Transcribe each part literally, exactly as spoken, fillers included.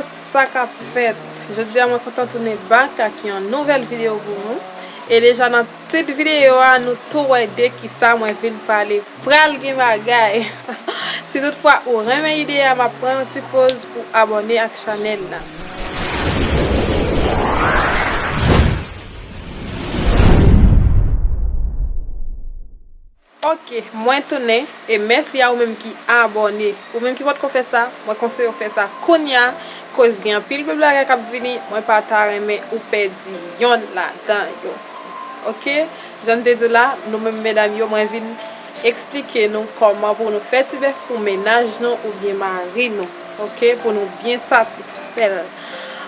Sa k ap fèt? Jodi a mwen kontan tounen back ak yon nouvèl videyo pou nou. E deja nan tit videyo a, nou tou wè de kisa mwen vin pale. Pral gen bagay. Si toutfwa ou renmen ide a, m ap pran yon ti poz pou abòne ak chanèl la. Ok, mwen tounen, e mèsi a ou menm ki abòne. Ou menm ki potko fè sa, mwen konseye w fè sa kounya, koz gen anpil bèl bagay k ap vini, mwen pa ta renmen ou pèdi yonn ladan yo. Ok, jan m te di w la, nou menm medam yo, mwen vin eksplike nou kòman pou nou fè ti bèf pou mennaj nou oubyen mari nou. Ok, pou nou byen satisfè l.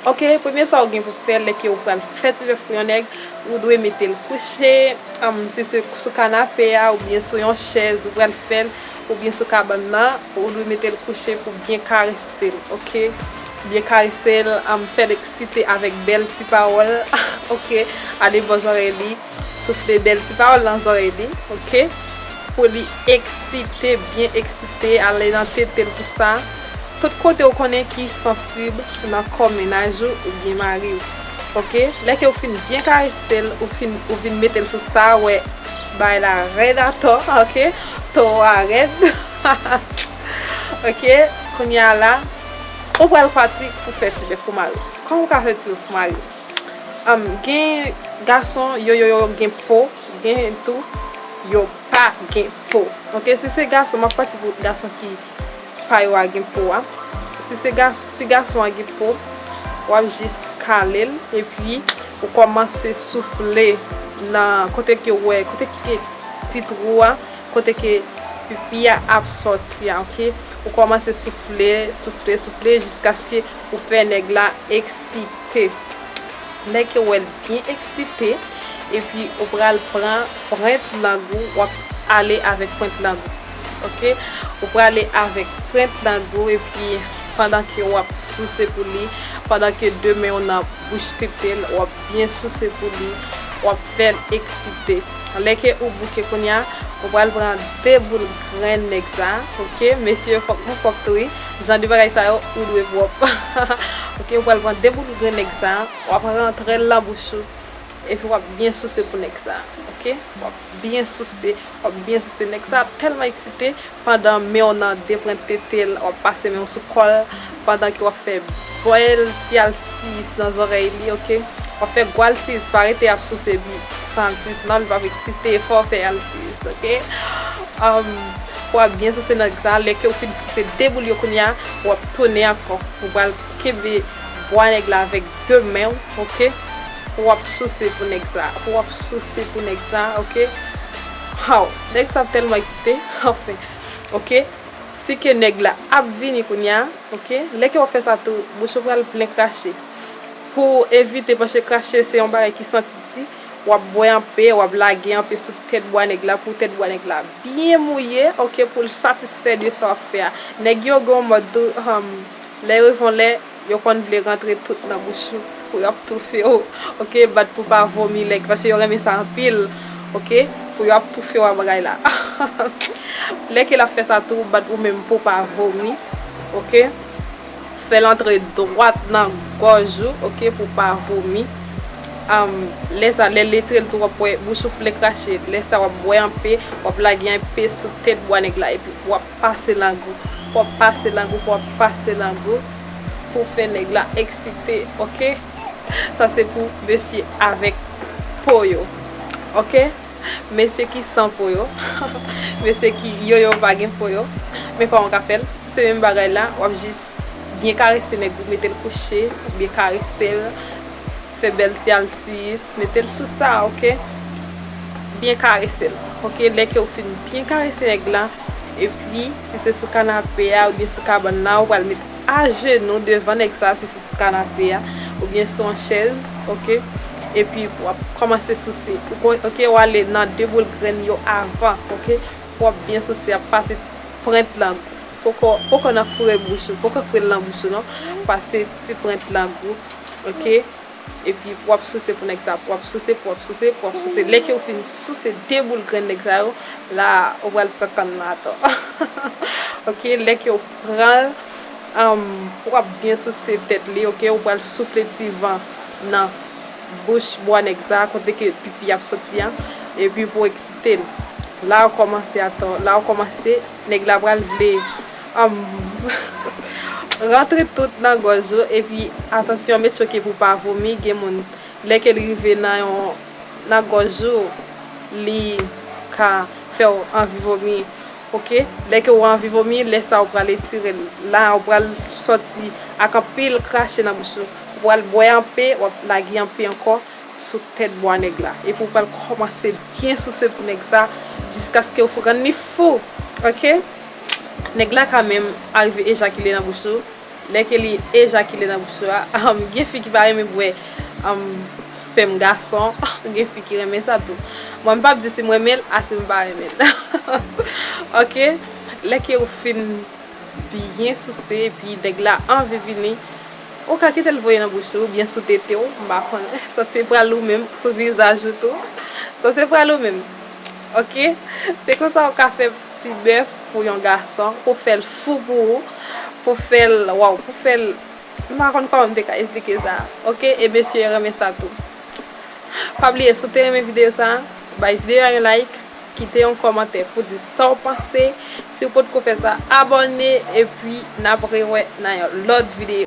Ok, premye sa ou gen pou fè lè ke ou pral fè ti bèf pou yon nèg, ou dwe mete l kouche, um, si se sou kanape a, oubyen sou yon chèz, ou pral fè l, oubyen sou kabann nan, ou dwe mete l kouche pou byen karese l, ok? Byen karese l, um, fè l eksite avèk bèl ti pawòl, ok? Ale bò zòrèy li, soufle bèl ti pawòl nan zòrèy li, ok? Pou li eksite, byen eksite, ale nan tete l, tout sa. Tout kote ou konnen ki sansib nan kò mennaj ou oubyen mari w. Ok? Lè ke ou fin byen karese l, ou fin, ou vin mete l sou sa, ou wè bagay la rèd atò, ok? Towo a rèd. Ok? Kounye a la, ou pral pati pou fè ti bèf pou mari w. Kòman ou ka fè ti bèf pou mari w? Am, gen gason, yo, yo, yo gen po, gen tou, yo pa gen po. Ok, si se gason, m ap pati pou gason ki pa yo a gen po a. Si se gas, si gason an gen po, w ap jis kale l, epi ou kòmanse soufle nan kote ke w wè, kote ki gen ti twou a, kote ke pipi a ap sòti a, ok? Ou kòmanse soufle, soufle, soufle, jiskaske ou fè nèg la eksite. Lè ke w wè l byen eksite, epi ou pral pran pwent lang ou, w ap ale avèk pwent lang ou. Ok? Ou prale avèk pwent lang ou, epi pandan ke w ap souse pou li, pandan ke de men w nan bouch tete l, w ap byen souse pou li, w ap fè l eksite. Lè ke ou bouke kounye a, ou pral pran de boul grenn nèg sa, ok? Mesye, fòk nou pwòp tou wi. Jan de bagay sa yo, ou dwe pwòp. Ok, ou pral pran de boul grenn nèg sa, w ap rantre l nan bouch ou, epi w ap byen souse pou nèg sa, ok? W ap byen souse, w ap byen souse. Nèg sa ap tèlman eksite, pandan men w nan de pwent tete l, w ap pase men w sou kò l, pandan ke w ap fè bèl ti alsiyis nan zòrèy li, ok? W ap fè gwo alsiyis, pa rete ap souse bi san alsiyis, non, li p ap eksite, fò w fè alsiyis, ok? Um, w ap byen souse nèg sa, lè ke w fin souse de boul yo kounye a, w ap tounen ankò. Ou pral kenbe bwa nèg la avèk de men w, ok? Pou w ap souse pou nèg sa, pou w ap souse pou nèg sa, ok? Haw, nèg sa tèlman eksite, anfen, ok? Si ke nèg la ap vini kounye a, ok? Lè ke w ap fè sa tou, bouch ou pral plen krache. Pou evite, paske krache se yon bagay ki santi di, w ap bwè anpe, w ap lage anpe sou tèt bwa nèg la, pou tèt bwa nèg la byen mouye, ok, pou l satisfè de sa w ap fè a. Nèg yo gen yon mòd tou, um, lè yo rive yon lè, yo konn vle rantre tout nan bouch ou, pou y ap toufe w, ok, bat pou pa vomi lèk, paske yo renmen sa anpil, ok, pou y ap toufe w a bagay la. Lè ke l ap fè sa tou, bat ou menm pou pa vomi, ok. Fè l antre dwat nan gòj ou, ok, pou pa vomi. Am, lè sa, lè l etire l tou, w ap wè bouch ou plen krache. Lè sa, w ap bwè anpe, w ap lage anpe sou tèt bwa nèg la, epi w ap pase lang ou, w ap pase lang ou, w ap pase lang ou pou fè nèg la eksite, ok? Sa se pou mesye avèk po yo, ok? Mesye ki san po yo, mesye ki yo, yo pa gen po yo. Men kòman w ka fè l? Se menm bagay la, w ap jis byen karese nèg ou, mete l kouche, byen karese l, fè bèl ti alsiyis, mete l sou sa, ok? Byen karese l, ok? Lè ke w fin byen karese nèg la, epi si se sou kanape a oubyen sou kabann nan, ou pral met ajenou devan nèg sa, si se sou kanape a, oubyen sou yon chèz, ok? Epi w ap kòmanse souse. Ou kon-, ok, w ale nan de boul grenn yo avan, ok? W ap byen souse, ap pase ti pwent lang ou. Poko, poko nan foure bouch ou, poko foure l nan bouch ou non. Pase ti pwent lang ou, ok? Epi w ap souse pou nèg sa, w ap souse, w ap souse, w ap souse. Lè ke w fin souse de boul grenn nèg sa yo, la, ou pral pran kann nan atò. Ok, lè ke w pran l, Um, w ap byen souse tèt li, oke? Ou pral soufle ti van nan bouch bwa nèg sa, kote ke pipi ap soti an, epi pou eksite l. La w kòmanse atò, la w kòmanse, nèg la pral vle, um, rantre tout nan gòj ou, epi atansyon, make sure ke pou pa vomi, gen moun, lè ke l rive nan yon, nan gòj ou, li ka fè w anvi vomi. Oke, lè ke w anvi vomi, lè sa ou pral etire l. La ou pral sòti ak anpil krache nan bouch ou. Ou pral bwè anpe, w ap lage anpe ankò sou tèt bwa nèg la. Epi ou pral kòmanse byen souse pou nèg sa jiskaske ou rann li fou. Oke? Nèg la ka menm arive ejakile nan bouch ou. Lè ke li ejakile nan bouch ou a, um, gen fi ki pa renmen bwè, um, spèm gason, gen fi ki renmen sa tou. Mwen, m p ap di si m renmen l a si m pa renmen l. Oke? Lè ke ou fin byen souse, epi nèg la anvi vini, ou ka kite l voye nan bouch ou, oubyen sou tete w, m pa konnen. Sa se pral ou menm, sou vizaj ou tou. Sa se pral ou menm. Oke? Se konsa ou ka fè ti bèf pou yon gason, pou fè l fou pou ou, pou fè l, waw, pou fè l, m pa konn kòman m te ka esplike sa, oke? E mesye yo renmen sa tou. Pa bliye, si w te renmen videyo sa, bay videyo a yon like, kite yon kòmantè pou di sa w panse. Si w potko fè sa, abòne, epi n ap rewè nan yon lòt videyo.